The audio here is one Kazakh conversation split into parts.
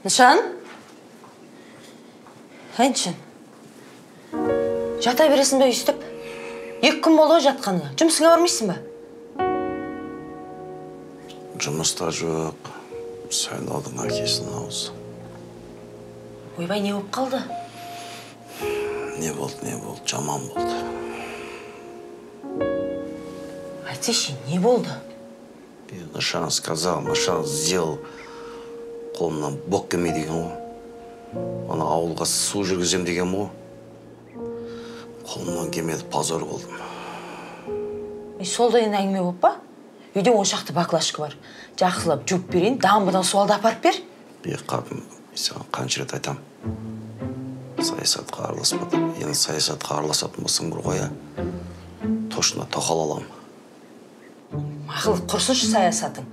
Нышан? Әй, Нышан. Жата бересің бе өйстіп? 2 күн болды ғой жатқаныңа. Жұмысыңа бармайсың ба? Жұмыс та жоқ. Сайлаудың әкесінің аузы. Ойбай, не болып қалды? Не болды, не болды, жаман болды. Айтсайшы, не болды? Нышан сказал, Нышан сделал. Қолымнан боқ келмей деген ғой. Ана ауылға су жүргізем деген ғой. Қолымнан келмеді, позор болдым. Сол да енді әңгіме болып па? Үйде 10 шақты баклажка бар. Жақсылап жуып берейін, дамбыдан су алды апарып бер. Қатын, саған қанша рет айтам. Саясатқа араласпа деп. Енді саясатқа араласатын болсаң бір қоя, точно тоқал алам. Мақұл, құрсыншы саясатың.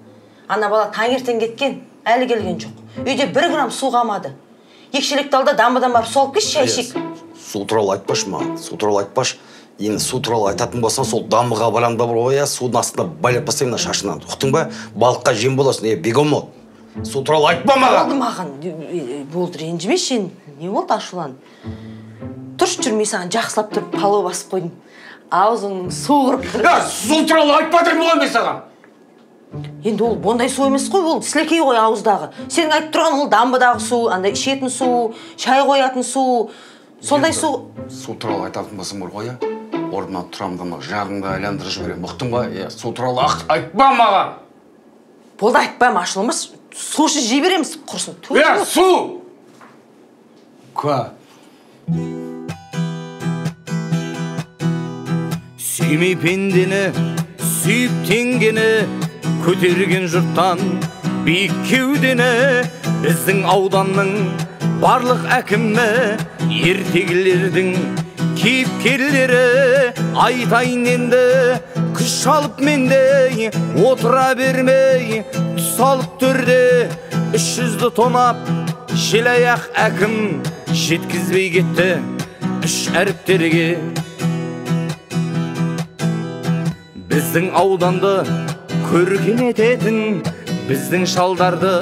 Ана бала таңертең кеткен, әлі келген жоқ. Үйде 1 грамм су қалмады. 2 шелекті ал да дамбыдан барып су алып келші, шай ішейік. Су туралы айтпашы маған, су туралы айтпашы. Енді су туралы айтатын болсаң, сол дамбыға барам да бір қоя, судың астына байлап тастаймын мына шашынан. Ұқтың ба? Балыққа жем боласың, бегемот. Су туралы айтпа маған. Болды маған, болды, ренжімеші енді. Не болды ашуланып? Тұршы жүр, мен саған жақсылап тұрып палау басып қойдым. Аузыңның су құрып тұр. Су туралы айтпа дедім ғой мен саған. Енді ол ондай су емес қой, ол сілекей ғой ауыздағы. Сенің айтып тұрған ол дамбыдағы су, андай ішетін су, шай қоятын су, сондай су. Су туралы айтатын болсаң бір қоя, орнынан тұрамын да мына жағыңды айландырып жіберемін. Ұқтың ба? Су туралы айтпа маған. Болды, айтпаймын, ашылмас. Суши жей береміз, құрсын. Су! Куә. Сүймей пендені, сүйіп теңгені, көтерген жұрттан биік кеудені, біздің ауданның барлық әкімі, ертегілердің кейіпкерлері, айтайын енді, күш алып мендей, отыра бермей, түс алып төрде, 300-ді тонап, желаяқ әкім жеткізбей кетті 3 әріптерге. Біздің ауданды көркем ететін, біздің шалдарды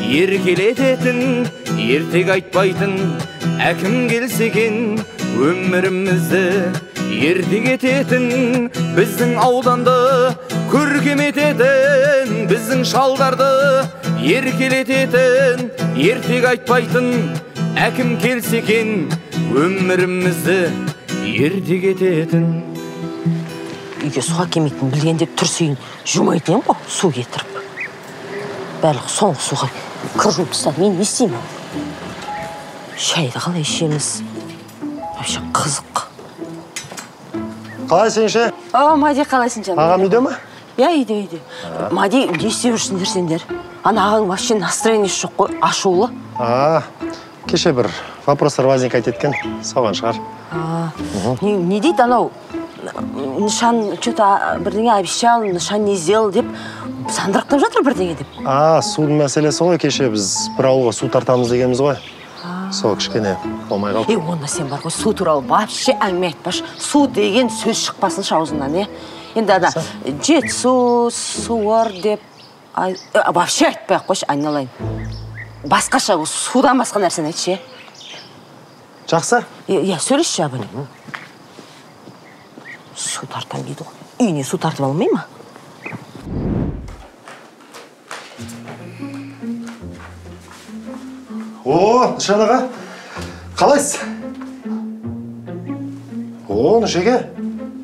еркелететін, ертек айтпайтын әкім келсе екен, өмірімізді ертек ететін, біздің ауданды көркем ететін, біздің шалдарды еркелететін, ертек айтпайтын әкім келсе екен, өмірімізді ертек ететін. Үйге суға келмейтінін білгенде тұрсайын жумайтын едім ғой, су кетіріп. Барлық соңғы суға кір жуып тастады. Мен не істеймін? Шайды қалай ішеміз? Вообще қызық. Қалайсың, ше? О, Мади, қалайсың жаным? Ағам үйде ме? Иә, үйде, үйде. Мади, не істеп жүрсіңдер сендер? Ана ағаң вообще настроениесі жоқ қой, ашулы. Кеше бір вопростар возникать еткен, соған шығар. Не дейді анау? Нышан что-то бірдеңе обещал, Нышан не сделал деп сандырақтап жатыр бірдеңе деп. Судың мәселесі ғой, кеше біз бір ауылға су тартамыз дегенбіз ғой. Сол кішкене болмай қалды. Онда сен бар ғой, су туралы вообще әңгіме айтпашы. Су деген сөз шықпасыншы аузыңнан, е? Енді ана жетісу, суыр деп вообще айтпай ақ қойшы, айналайын. Басқаша, судан басқа нәрсені айтшы, е? Жақсы? Иә, сөйлесші абын. Су тартам дейді ғой. Үйіне су тартып алмай ма? О, Нышан аға, қалайсыз? О, Нышеке,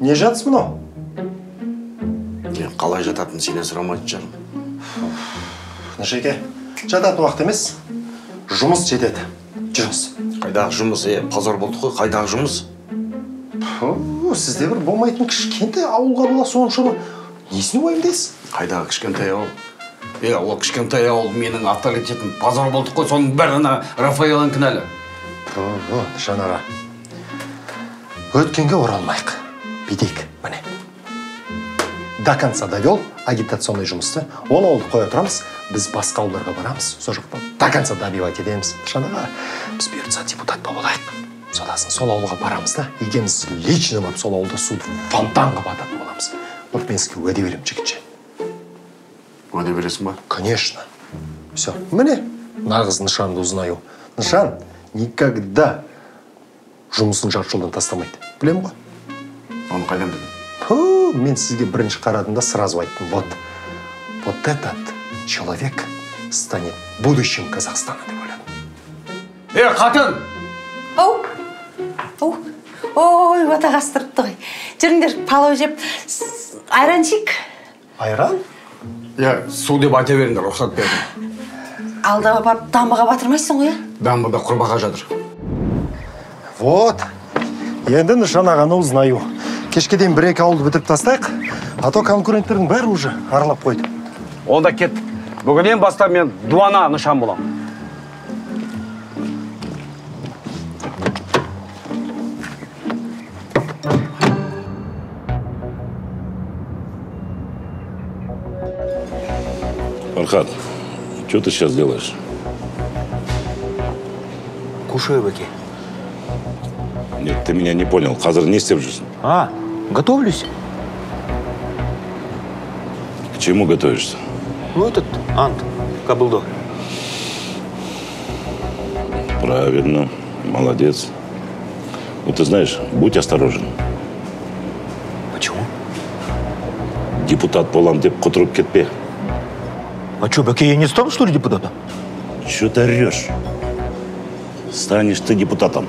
не жатсыз мынау? Мен қалай жататынын сенен сұрамайтын шығармын. Нышеке, жататын уақыт емес, жұмыс жетеді. Жүріңіз. Қайдағы жұмыс, позор болдық қой, қайдағы жұмыс? Сізде бір болмайтын кішкентай ауылға бола соншама несіне уайымдайсыз? Қайдағы кішкентай ауыл? Ол кішкентай ауыл менің авторитетім, позор болдық қой, соның бәрі Рафаэлің кінәлі. Нышан аға, өткенге оралмайық, бүйтейік, міне. До конца довел агитационный жұмысты, он ауылды қоя тұрамыз, біз басқа ауылдарға барамыз, сол жақта до конца добивать етеміз. Нышан аға, біз бұйыртса депутат болып алайық. Содасын сол ауылға барамыз да, екеуміз лично барып сол ауылда суды фонтан қылып ататын боламыз. Вот мен сізге уәде беремін, жігітше. Уәде бересің ба? Конечно. Все, міне, Нағыз Нышанды узнаю. Нышан никогда жұмысын жарты жолдан тастамайды. Білем ғой? Оны қайдан білдің? Мен сізге бірінші қарадым да сразу айттым. Вот, вот этот человек станет будущим Казахстана, деп ойладым. Қатын! Ау! Ау! Ой, отағастырыпты ғой. Жүріңдер, палау жеп, айран ішейік. Айран? Иә, су деп айта беріңдер, рұқсат бердім. Алдыға барып дамбыға батырмайсың ғой, ә? Дамбыда құрбақа жатыр. Вот, енді Нышан ағаны узнаю. Кешке дейін бір-екі ауылды бітіріп тастайық, а то конкуренттердің бәрі уже аралап қойды. Онда кеттік. Бүгіннен бастап мен дуана Нышан боламын. Фархат, что ты сейчас делаешь? Кушаю, Баки. Нет, ты меня не понял. Қазір не істеп жүрсің? А, готовлюсь. К чему готовишься? Ну, этот ант, кабылдо. Правильно, молодец. Ну, ты знаешь, будь осторожен. Почему? Депутат болам деп құтырып кетпе. А что, Баки, я не стану, что ли, депутатом? Чё ты орешь? Станешь ты депутатом.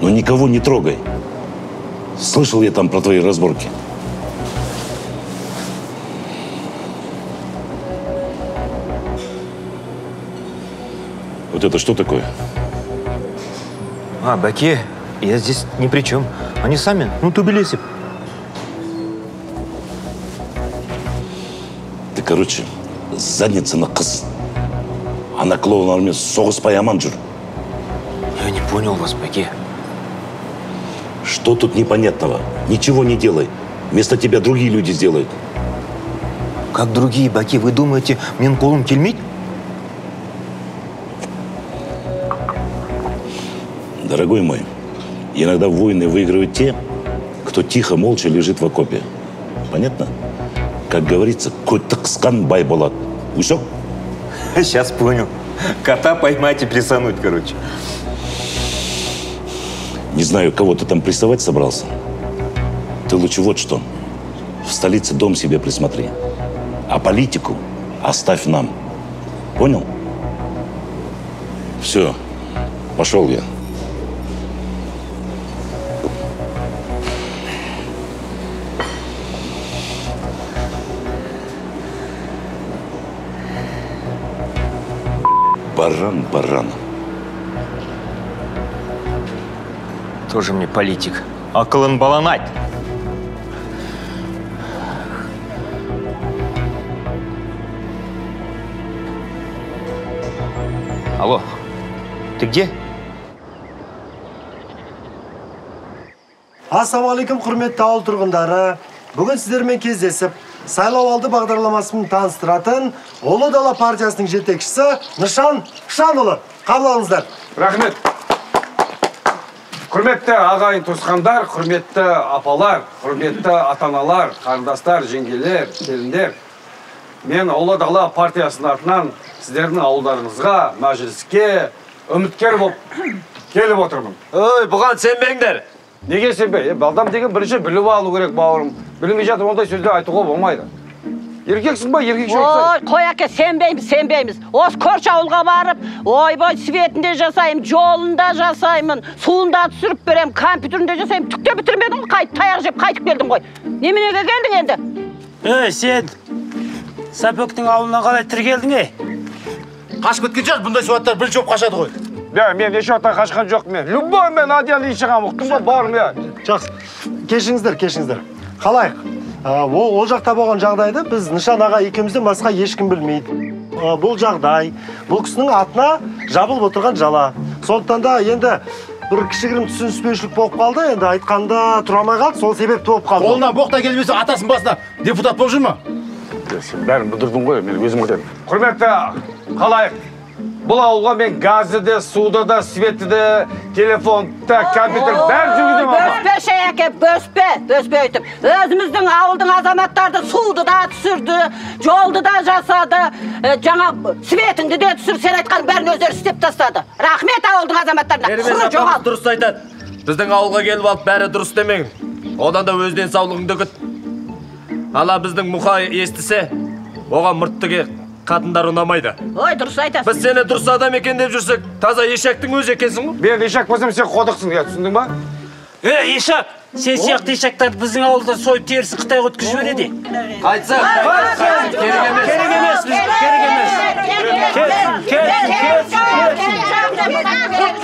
Но никого не трогай. Слышал я там про твои разборки. Вот это что такое? А, Баки, я здесь ни при чем. Они сами, ну, тубилесип. Ты, короче, задницаны қыс. Ана клоунармен соғыспай аман жүр. Я не понял вас, Баки. Что тут непонятного? Ничего не делай. Вместо тебя другие люди сделают. Как другие, Баки? Вы думаете, мен қолым келмейді? Дорогой мой, иногда войны выигрывают те, кто тихо, молча лежит в окопе. Понятно? Как говорится, көтті қысқан бай болады. Усек? Сейчас понял. Кота поймать и прессануть, короче. Не знаю, кого ты там прессовать собрался. Ты лучше вот что. В столице дом себе присмотри. А политику оставь нам. Понял? Все, пошел я. Баран, баран. Тоже мне политик. Ақылын баланать. Алло, ты где? Ассалаумағалейкум, құрметті ауыл тұрғындары. Бүгін сіздермен кездесіп, сайлау алды бағдарламасын таныстыратын Ұлы Дала партиясының жетекшісі Нышан Шанұлы. Қабыл алыңыздар. Рахмет. Құрметті ағайын туысқандар, құрметті апалар, құрметті ата-аналар, қарындастар, жеңгелер, келіндер. Мен Ұлы Дала партиясының атынан сіздердің ауылдарыңызға, мәжіліске үміткер болып келіп отырмын. Ой, бұған сенбеңдер. Неге сенбей? Балдам деген бірінші біліп алу керек, бауырым. Білмей жатып ондай сөздер айтуға болмайды. Еркексің ба, еркекше айтсай. Ой, қой әке, сенбейміз, сенбейміз. Осы көрші ауылға барып, ойбай, светін де жасаймын, жолын да жасаймын, суын да түсіріп беремін, компьютерін де жасаймын. Түк те бітірмедің ғой, қайтып таяқ жеп қайтып келдің ғой. Неменеге келдің енді? Ей, сен Сапөктің ауылынан қалай тірі келдің, ей? Қашып кеткен шығар, бұндай суаттар бірінші болып қашады ғой. Иә, мен еш уақытта қашқан жоқпын мен. Любой мен Адияны шығамын, ұқтың ба, бауырым, иә. Жақсы. Кешіріңіздер, кешіріңіздер. Халайық, ол жақта болған жағдайды біз Нышан аға екеумізден басқа ешкім білмейді. Бұл жағдай, бұл кісінің атына жабылып отырған жала. Сондықтан да енді бір кішігірім түсініспеушілік болып қалды, енді айтқанда тұра алмай қалды, сол себепті болып қалды. Қолына боқ та келмесе, атасының басына депутат болып жүр ме? Сен бәрін бүлдірдің ғой, мен өзім айтайын. Құрметті халайық, бұл ауылға мен газды да, суды да, светті де, телефонды да, компьютер бәрін жүргіземін. Бөспеші, Әке, бөспе, бөспе өйтіп. Өзіміздің ауылдың азаматтарды суды да түсірді, жолды да жасады, жаңа светіңді де түсір, сен айтқан бәрін өздері істеп тастады. Рахмет ауылдың азаматтарына. Құры жоғал. Дұрыс айтады. Біздің ауылға келіп алып бәрі дұрыс демең. Одан да өз денсаулығыңды күт. Ала біздің Мұха естісе, оған мұртты қатындар ұнамайды. Ой, дұрыс айтасың. Біз сені дұрыс адам екен деп жүрсек, таза ешектің өзі екенсің ғой. Мен ешек болсам, сен қодықсың, я, түсіндің ба? Ей, ешек, сен сияқты ешектерді біздің ауылда сойып терісін Қытайға өткізіп жібереді. Қайтса, керек емес. Керек емес, керек емес. Келсін, келсін, келсін.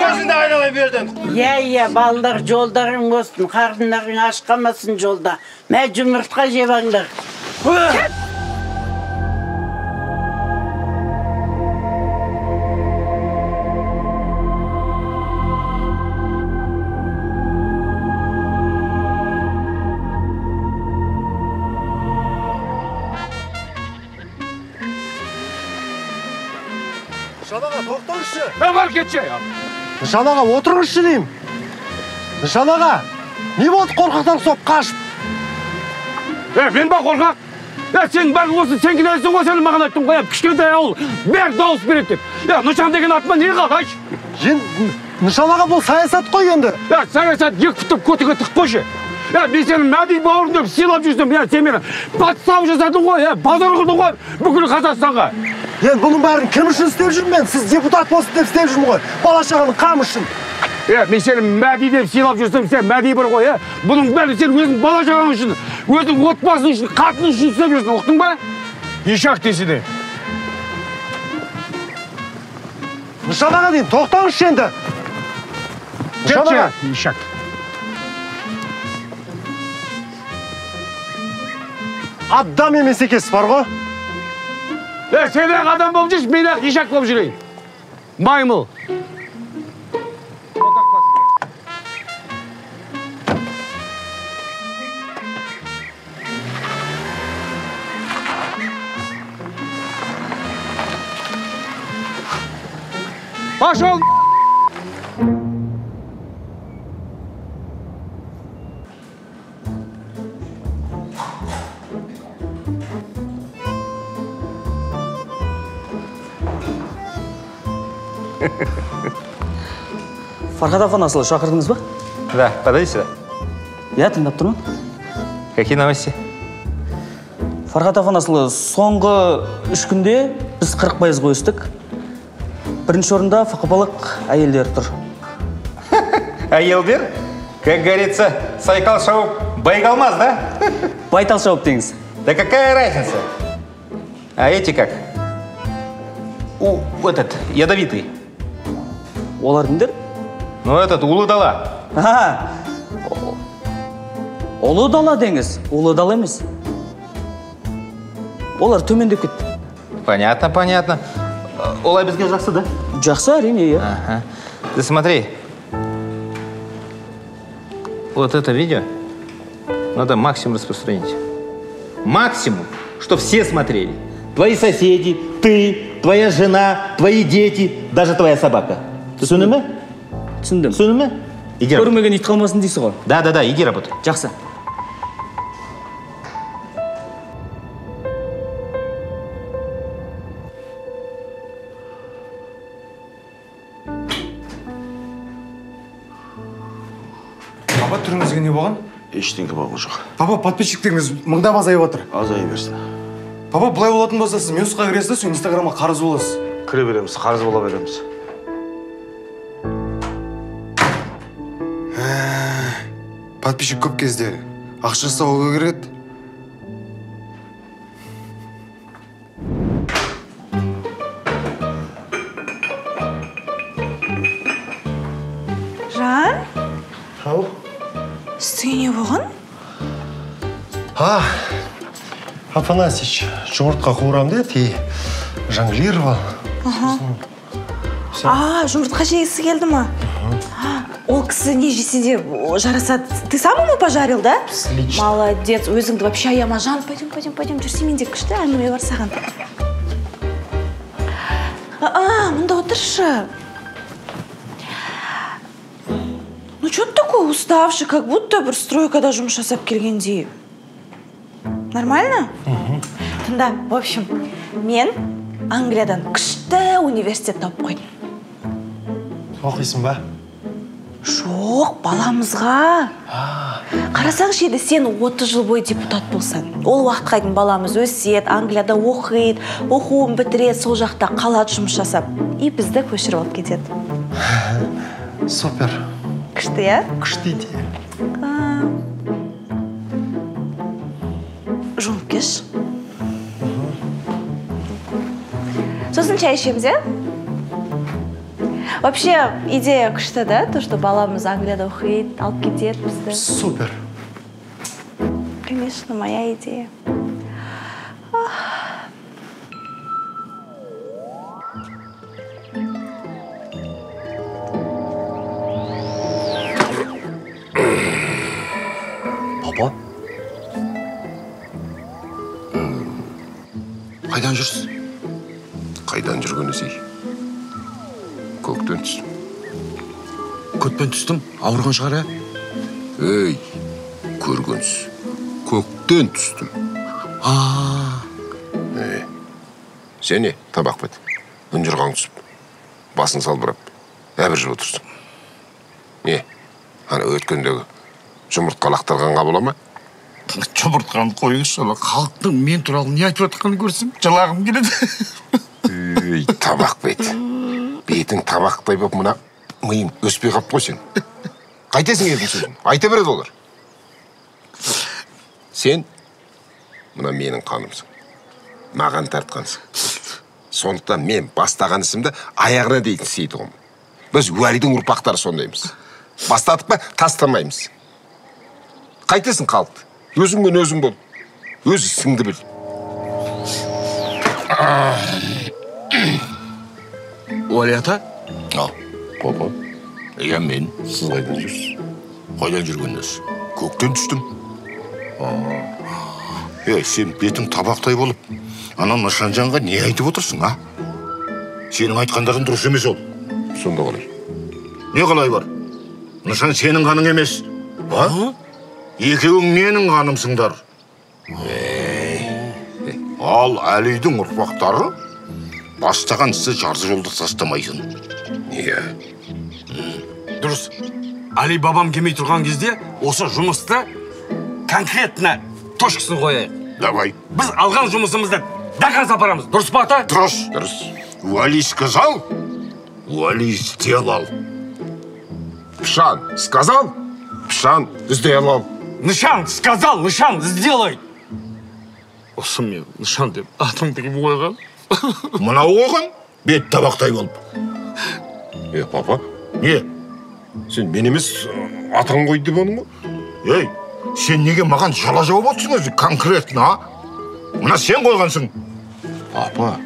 Көзіңді айналай берден. Иә, иә, балалар, жолдарың болсын, қарындарың аш қалмасын жолда. Мә, жұмыртқа жеп алыңдар. Бар кетші. Нышан аға, отырыңызшы деймін. Нышан аға, не болды қорқақтан соп қашып? Мен ба қорқақ? Сен бәрі осы сен кінәлісің ғой, сен маған айттың ғой, кішкентай ауыл бәрі дауыс береді деп. Нышан деген атыма не қалды, айтшы? Нышан аға, бұл саясат қой енді. Саясат екі пұтып көтіге тығып қойшы. Мен сені Мәди бауырым деп сыйлап жүрсем, сен мені подстава жасадың ғой, базар қылдың ғой бүкіл Қазақстанға. Енді бұның бәрін кім үшін істеп жүрмін мен? Сіз депутат болсын деп істеп жүрмін ғой. Бала шағаның қамы үшін. Мен сені Мәди деп сыйлап жүрсем, сен Мәди бір ғой, Бұның бәрін сен өзің бала шағаң үшін, өзің отбасың үшін, қатының үшін істеп жүрсің, ұқтың ба? Ешак десе де. Нышан аға деймін, тоқтаңызшы енді. Нышан аға. Ешак. Адам емес екенсіз бар ғой. Сен ақ адам болып жүрші, мен ақ ешак болып жүрейін. Маймыл. Пошел! Фархат Афанасұлы, шақырдыңыз ба? Да, подойди сюда. Иә, тыңдап тұрмын. Какие новости? Фархат Афанасұлы, соңғы 3 күнде біз 40% өстік. Бірінші орында ФҚП-лық әйелдер тұр. Әйелдер? Как говорится, сайқал шауып байқалмаз, да? Байтал шауып деңіз. Да какая разница? А эти как? Этот, ядовитый. Олар кімдер? Ну, этот, Улы дала. А, Ұлы дала деңіз, Улы дала емес. Олар төмендеп кетті. Понятно, понятно. Олай бізге жақсы, да? Жақсы, әрине, иә. Ага. Ты смотри. Вот это видео надо максимум распространить. Максимум, чтоб все смотрели. Твои соседи, ты, твоя жена, твои дети, даже твоя собака. Түсіндің ме? Түсіндім. Түсіндің ме? Иди работай. Көрмеген ит қалмасын дейсіз ғой. Да, да, да, иди работай. Жақсы. Папа, түріңізге не болған? Ештеңе болған жоқ. Папа, подписчиктеріңіз мыңдап азайып отыр. Азая берсін. Папа, былай болатын болса, сіз минусқа кіресіз, соң Инстаграмға қарыз боласыз. Кіре береміз, қарыз бола береміз. Подписчик көп кезде ақша жасауға керек еді. Жан? Ау? Үстіңе не болған? А, Афанасьич жұмыртқа қуырам деді и жонглировал. А, жұмыртқа жегісі келді ма? Ол кісі не жесе де жарасады. Ты сам ему пожарил, да? Лично. Молодец, өзіңді вообще аяма. Жан, пойдем, пойдем, пойдем, жүрсе менде күшті әңгіме бар саған. А, мұнда отыршы. Ну, Че ты такой уставший, как будто бір стройкада жұмыс жасап келгендей? Нормально? Тыңда, в общем, мен Англиядан күшті университет тауып қойдым. Оқисың ба? Жоқ, баламызға. Қарасаңшы енді, сен 30 жыл бойы депутат болсаң. Ол уақытқа дейін баламыз өседі, Англияда оқиды, оқуын бітіреді, сол жақта қалады жұмыс жасап. И бізді көшіріп алып кетеді. Супер. Күшті, иә? Күшті идея. Жуынып келші. Сосын чай ішеміз, иә? Вообще, идея күшті, да? То, что баламыз Англияда оқиды, алып кетеді бізді. Супер. Конечно, моя идея. Папа? Қайдан жүрсіз? Қайдан жүрген өзей? Көктен түстім. Көтпен түстім? Ауырған шығар, ә? Ей, көргенсіз. Көктен түстім. Сен не, табақ бет? Ұнжырғаң түсіп, басын салбырап, әбіржіп отырсың. Не, ана өткендегі жұмыртқа лақтырғанға бола ма? Жұмыртқаны қойыңызшы, ана халықтың мен туралы не айтып жатқанын көрсем, жылағым келеді. Ей, табақ бет. Бетің табақтай боп, мына миың өспей қапты ғой сен. Қайтесің елдің сөзін? Айта береді олар. Сен мына менің қанымсың. Маған тартқансың. Сондықтан мен бастаған ісімді аяғына дейін істейтұғым. Біз Уәлидің ұрпақтары сондаймыз. Бастадық па, тастамаймыз. Қайтесің халықты? Өзіңмен өзің бол. Өз ісіңді біл. Уәли ата? Ал, папа. Иә, мен. Сіз қайдан жүрсіз? Қайдан жүргеніңіз? Көктен түстім. Ей, сен бетің табақтай болып, ана Нышанжанға не айтып отырсың, а? Сенің айтқандарың дұрыс емес ол. Сонда қалай? Не қалай бар? Нышан сенің қаның емес. А? Екеуің менің қанымсыңдар. Ал Әлидің ұрпақтары бастаған істі жарты жолда тастамайтын. Иә. Дұрыс. Али бабам келмей тұрған кезде осы жұмысты конкретно точкасын қояйық. Давай. Біз алған жұмысымызды до конца апарамыз. Дұрыс па, ата? Дұрыс. Дұрыс. Уәли сказал, Уәли сделал. Пшан сказал, Пшан сделал. Нышан сказал, Нышан сделай. Осы мен Нышан деп атымды кім қойған? Мынау қойған, бет табақтай болып. Е, папа. Не? Сен мен емес, атың қойды деп оның ғой? Ей, сен неге маған жала жауып отырсың өзі конкретно, а? Мына сен қойғансың. Папа,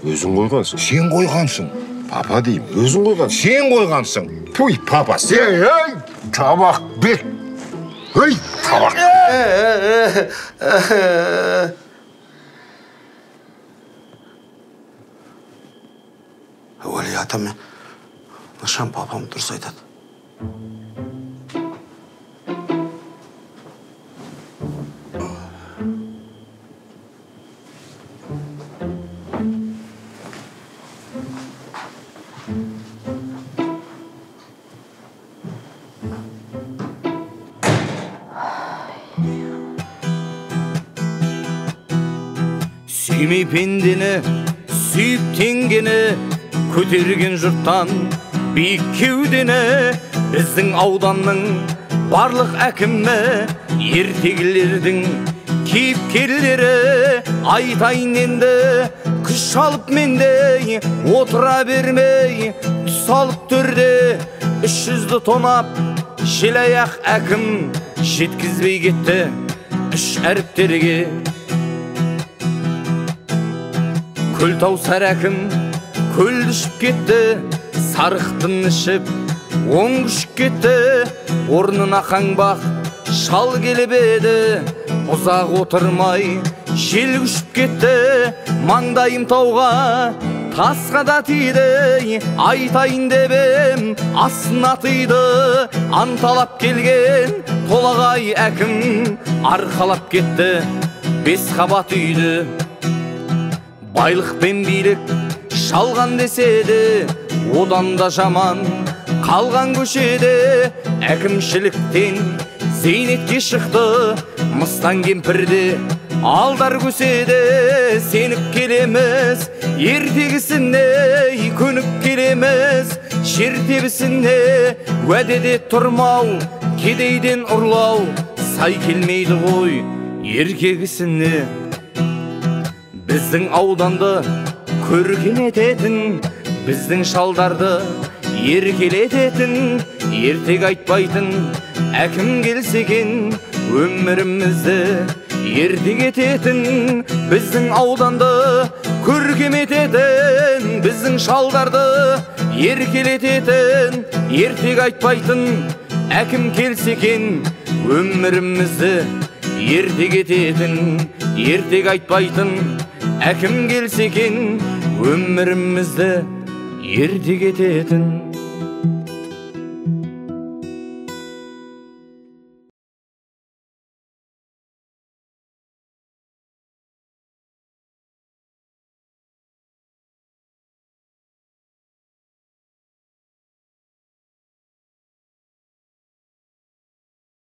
өзің қойғансың. Сен қойғансың. Папа деймін, өзің қойғансың. Сен қойғансың. Пуй, папа, сен, ей, табақ бет. Ей, табақ. Уәли атам мен Нышан папам дұрыс айтады. Сүймей пендені, сүйіп теңгені, көтерген жұрттан биік кеудені, біздің ауданның барлық әкімі, ертегілердің кейіпкерлері, айтайын енді, күш алып мендей, отыра бермей, түс алып төрде, 300-ді тонап, желаяқ әкім жеткізбей кетті үш әріптерге. Көлтаусар әкім көлді ішіп кетті, сарықтын ішіп оң күшіп кетті, орнына қаңбақ шал келіп еді, ұзақ отырмай жел күшіп кетті, маңдайым тауға Тасқа да тиді, айтайын деп ем, астына тиді. Анталап келген толағай әкім арқалап кетті 5 қабат үйді. Байлық пен билік жалған десе де, одан да жаман қалған көшеде. Әкімшіліктен зейнетке шықты мыстан кемпірде, алдар көседе. Сеніп келеміз ертегісіне, көніп келеміз жер тебісіне. Уәдеде тұрмау, кедейден ұрлау сай келмейді ғой еркегісіне. Біздің ауданды көркем ететін, біздің шалдарды еркелететін, ертек айтпайтын әкім келсе екен, өмірімізді ертек ететін. Біздің ауданды көркем ететін, біздің шалдарды еркелететін, ертек айтпайтын әкім келсе екен, өмірімізді ертек ететін. Ертек айтпайтын әкім келсе екен, өмірімізді ертек ететін.